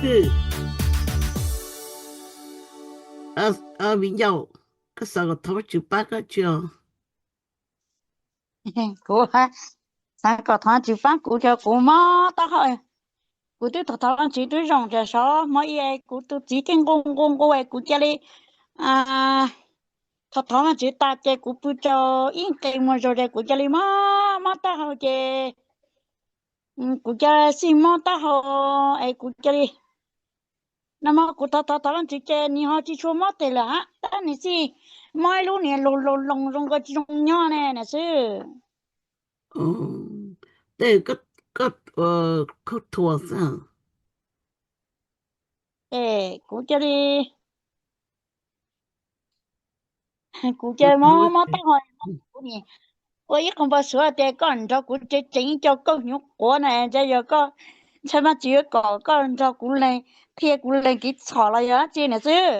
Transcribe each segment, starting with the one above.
Twb, viv ncaus, koj xav kom thov Vajtswv pab koj tsi os? Kuv xav kom thov Vajtswv pab kuv, ces kuv mob taub hau. Kuv twb thov thov Vajtswv twb zoo, ces sov hmo ib kuv tus txiv thiaj nqus nqus nqus es kuv cia li thov thov Vajtswv tas ces kuv pw tau ib nqes muag zog ces kuv cia li mob mob taub hau ces kuv cia li mob taub hau es kuv cia li, nag hmo kuv thov thov thov Vajtswv ces nws ho tsis tshua mob tes lawm hab, tab nws txij mob ib lub niag loos loos loos zoo nkaus tsis zoo nyob ne na xwb. Tej koj ua khaub thuas xwb. Es kuv cia li, kuv cia li mob mob taub hau, kuv nim ua ib qho npau suav tias koj nrog kuv tsev tseem ib co kauj hnyuv quav na, ntshe yog koj, ntshai Vajtswv yuav kom koj nrog kuv lees, qhia kuv lees kev txhom los yog dab tsi na xwb.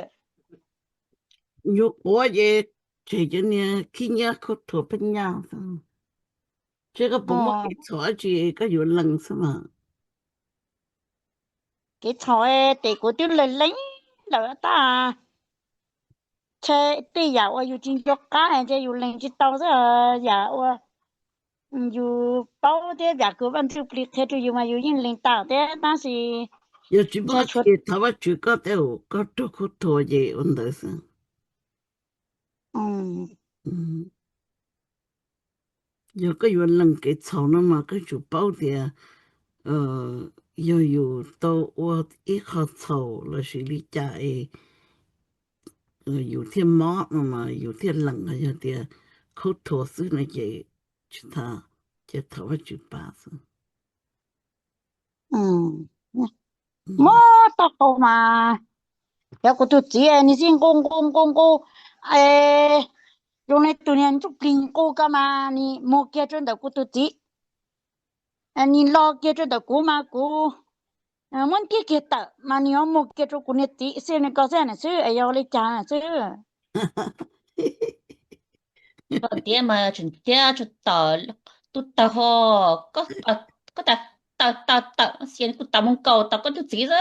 Hnyuv quav ces tseg cov niag khib nyiab khaub thuas phab nyaj xwb. Seb koj puas muaj kev txhaum dab tsi koj yuav lees xwb mas. Kev txhaum ces kuv twb lees lees lawm tab, ntshe tej yam uas yus tsis nco qab ntshe yus lees tsis tau xwb, yam uas yus paub thiab yam kws Vaj Ntsujplig qhia rau yus mas yus yeej lees tau thiab tab sis yog tsis muaj dab tsi, thov Vajtswv koj tej uas koj raug khaub thuas ces ua ntawd xwb. Yog koj yuav lees kev txhaum no mas koj tsum paub tias yog yus tau ua ib qho txhaum lossis li cas es yus thiaj mob no mas yus thiaj lees, yog tias khaub thuas xwb no ces tsis, ces thov Vajtswv pab xwb. Muab taub hau mas, yog kuv tus txiv nws txij nqus nqus nqus nqus, zoo li tus niag ntsuj plig nqus ko mas nws mus kiag rau ntawm kuv tus txiv, nws los kiag rau ntawm kuv mas kuv muab ntiab kiag tawm mas nws yuav mus kiag rau kuv niag txiv xwb, nws ko xwb na xwb, yog li cas na xwb. Koj tiab mas tseem tiab tsuas tom tub tawg ho, koj tawm tawm tawm xia kuv tawm mus nkaus tom koj tus txiv xwb.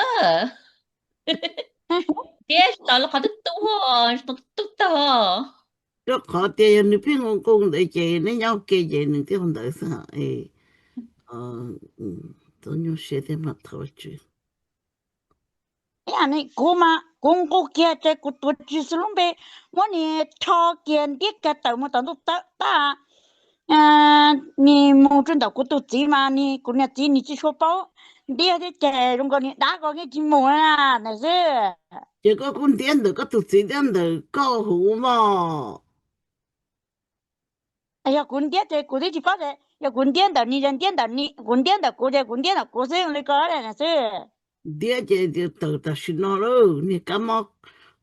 Tiab tsis tom lub qhov tub tub ho, tub tawg ho. Rau qhov tias yog nws pheej nqus nqus ntawd ces neb nyob ua ke ces nws thiaj ua ntawd xwb. Txhob nyuaj siab thiab mas thov Vajtswv. Kuv mas kuv nqus kiag ces kuv tuav Tswv Yexus lub npe, muab nws rho kiag ntiab kiag tawm mus tom ntuj tawb tag, nws mus rau ntawm kuv tus txiv mas nws, kuv niag txiv nws tsis tshua paub ntiab thiab ces zoo nkaus nws dab ko nws tsis mus na xwb. Ces koj kuj ntiab ntawm koj tus txiv thiab ntawm koj hauv mog. Yog kuv ntiab ces kuv twb tsis paub tias yog kuv ntiab ntawm nws, yog ntiab ntawm nws, kuv ntiab ntawm kuv ces kuv ntiab ntawm kuv xwb li ko na xwb. Ntiab ces tawm tam sim no lawm, niag kab mob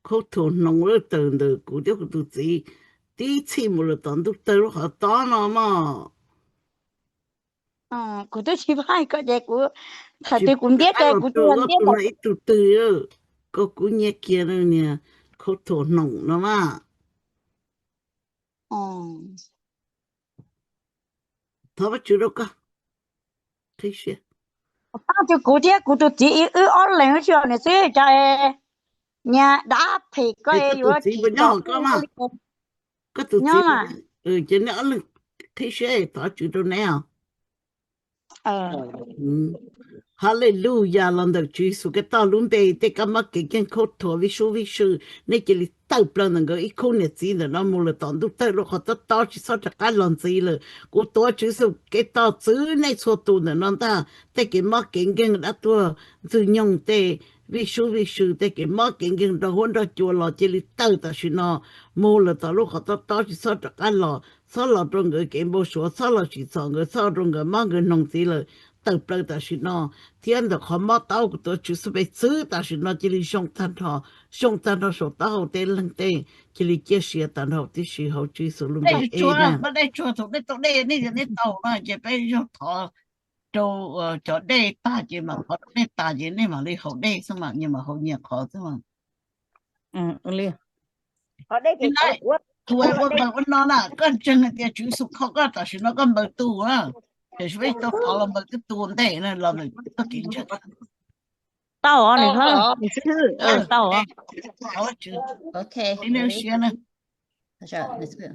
khaub thuas hnoos lawm tawm ntawm kuv thiab kuv tus txiv tib txhij mus lawm tom ntuj tawg lub qhov tob no mog. Kuv twb tsis paub ko ces kuv, thaum twg kuv ntiab ces kuv tsis yog ntiab ntawm ib tug twg, koj kub nyiab kiag niag khaub thuas hnoos no mas. Thov Vajtswv rau koj. Qhib siab. Pab rau kuv thiab kuv tus txiv wb ob leeg wb xyuas nws xwb, cov niag dab phem ko yuav txiv nyob hauv koj mas. Koj tus txiv, ces neb ob leeg qhib siab thov Vajtswv rau neb os. Haleluyas, los ntawm Tswv Yexus Khetos lub npe, tej kab mob kev nkeeg khaub thuas vij sub vij sw, nej cia li tawm plaws ntawm nkawd ib khub niam txiv ntawm no mus lawm tom ntuj tawg lub qhov tob tob tsis txhob rov qab los ntxiv lawm. Kuv tuav Tswv Yexus Khetos txwv nej txhua tus ntawm no ntag. Tej kev mob kev nkeeg dab tuag ntxwg nyoog, tej vij sub vij sw, tej kev mob kev nkeeg nrog huab nrog cua los cia li tawm tam sim no mus lawm tom lub qhov tob tob tsis txhob rov qab los, txhob los rau nkawd kev npau suav, txhob los tsim txom nkawd, txhob ua rau nkawd mob nkawd hnoos ntxiv lawm. Tawm plaws tam sim no, thiab ntawm qhov mob taub kuv tuav Tswv Yexus npe txwv tam sim no cia li zoo tag nrho, zoo tag nrho saum taub hau tej leeg tej, cia li ciaj sia tag nrho tib si hauv Tswv Yexus lub npe. Dej tsuag, dej tsuag thaum nej tau dej, nej tau no ces peb yog thov rau cov dej tag ces mam thov rau nej tag ces nej mam li haus dej xwb mas, nyias mam haus nyias qhov xwb mas. Thaum ua npaws ua no na, koj ntseeg hais tias Tswv Yexus kho koj tam sim no koj npaws tu na, tiam sis peb tau thov los npaws twb tu ntej na los ntawm txoj kev ntseeg. Tau os, nws hlob, nws xib hwb, tau os. Ok, siab na. Ok, let's put,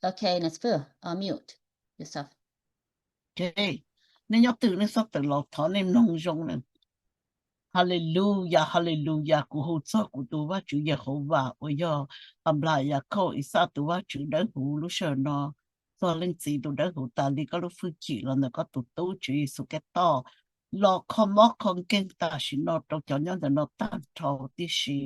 ok, let's put on mute yourself. Ok, nej nyob twg nej txhob tawm los thov nej mloog zoo na. Hallelujah, hallelujah, kuv hu txog kuv tus Vajtswv Yehauvas uas yog Anplas, Yakauj, Ixaj tus Vajtswv dawb huv lub sij hawm no, txog leej txiv tus dawb huv tas li koj lub hwj chim los ntawm koj tus tub Tswv Yexus Khetos los kho mob kho nkeeg tam sim no rau cov nyob ntawm no tag nrho tib si.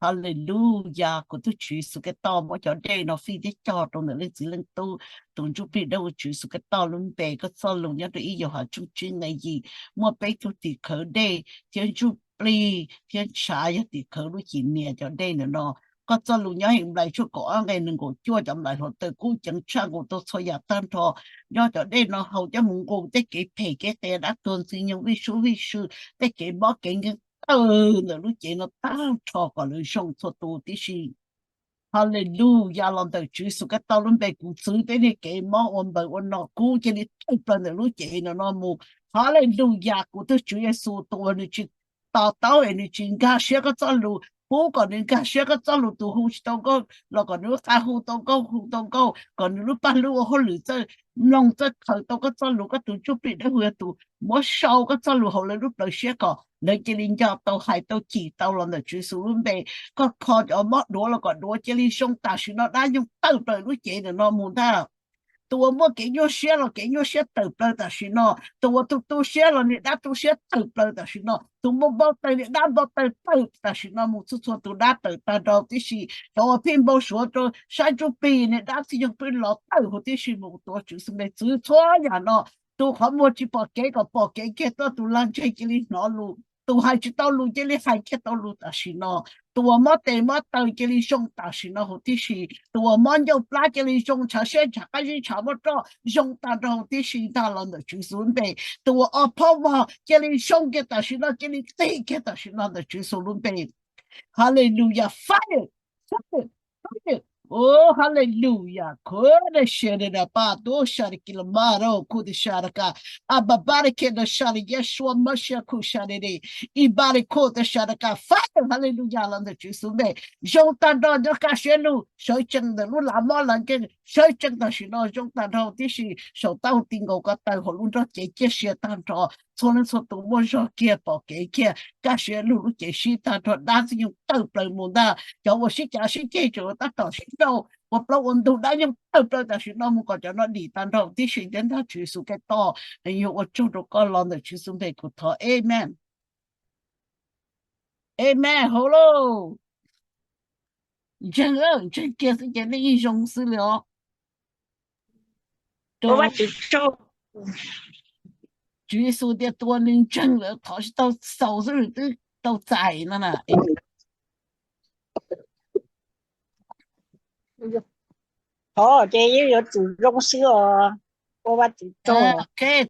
Hallelujah, kuv tus Tswv Yexus Khetos muab cov dej no fij thiab cog rau ntawm leej txiv leej tub tus ntsuj plig dawb huv Tswv Yexus Khetos lub npe. Koj txoj lus nyob rau ib Yauhas tshooj tsib nqe yim, muaj peb tug tim khawv dej thiab ntsuj plig thiab ntshav yog tim khawv lub cim nias cov dej ntawm no. Koj txoj lus nyob Henplais tshooj kaum ob nqe nees nkaum cuaj, cov nplais hluav taws kub ceev tshaj nkaus tau txhua yam tag nrho, nyob cov dej no haus coj mus nqus tej kev phem kev qias, dab tuag, ntxwg nyoog, vij sub vij sw, tej kev mob kev nkeeg tawg ntawm lub cev no tag nrho kom lawv zoo txhua tus tib si. Hallelujah, los ntawm Tswv Yexus Khetos lub npe kuv txwv tej niag kev mob ua npaws ua no kub cia li tawg plaws ntawm lub cev no no mus. Hallelujah, kuv tus Tswv Yexus tus uas nws tsis to taub es nws tsis nkag siab koj txoj lus, pub kom nws nkag siab koj txoj lus, tus hu tsis tau nkauj los kom nws lub qa hu tau nkauj, hu tau nkauj, kom nws lub paj hlwb ua hauj lwm txawj mloog txawj khaws tau koj txoj lus. Koj tus ntsuj plig dawb huv yog tus muab sau koj txoj lus hauv lawv lub plawv siab kom lawv cia li nco tau, hais tau, cim tau los ntawm Tswv Yexus lub npe. Koj kho cov mob duav los kom duav cia li zoo tam sim no, dab nyoog tawg plaws lub cev ntawm no mus ntag. Tus uas muaj kev nyuaj siab los kev nyuaj siab tawg plaws tam sim no. Tus uas tu tu siab los niag dab tu siab tawg plaws tam sim no. Tus npau npau taws niag dab npau taws tawg tam sim no mus. Txhua txhua tus dab tawg tag nrho huv tib si. Cov uas pheej npau suav rau sab ntsuj plig niag dab txwj yoog pheej los tawg huv tib si mus. Tus uas Tswv Yexus npe txwv txhua yam no. Tus qhov muag tsis pom kev kom pom kev kiag tuaj, tus lag ntseg cia li hnov lus, tus hais tsis tau lus cia li hais kiag tau lus tam sim no. Tus uas mob tes mob taw cia li zoo tam sim no huv tib si. Tus uas mob ncauj plab cia li zoo, ntshav siab ntshav qab zib ntshav muaj roj zoo tag nrho huv tib si ntag los ntawm Tswv Yexus lub npe. Tus uas o phob vog cia li zoo kiag tam sim no, cia li qig kiag tam sim no ntawm Tswv Yexus lub npe. Hallelujah, fire, fire, fire. Oh, hallelujah. Khuv da share da pa tu share kis los mas rau khuv da share ka. Aba ba da ke da share Yeshua Mashiach khuv share de. Iba da khuv da share ka. Fire, hallelujah, los ntawm Tswv Yexus npe. Zoo tag nrho cov kaj siab lug, sawv tsees ntawm lub lav mob lav nkeeg, sawv tsees tam sim no zoo tag nrho huv tib si. Saum taub hau ti nkaus ko taw hauv lub nrog cev ciaj sia tag nrho. Txhua leej txhua tus muaj zog kiag pom kev kiag, kaj siab lug lub cev sib tag nrho, dab txwj yoog tawg plaws mus ntag. Cov uas sib cav sib ceg tseem tab tom sib nrauj ua plaub ua ntug, dab nyoog tawg plaws tam sim no mus kom cov no dim tag nrho tib si thiab ntag Tswv Yexus Khetos. Yuav ua tsaug rau koj los ntawm Tswv Yexus npe kuv thov, amen. Amen hauv lauj. Ntseeg, ntseeg kiag xwb ces nej yeej zoo xwb li os. Tswv Yexus tias tus uas nws ntseeg lawm thov tsis tau xaus xwb nws twb tau txais no na. Thov ces yeej yuav tsum zoo xwb os. Ua Vajtswv tsaug.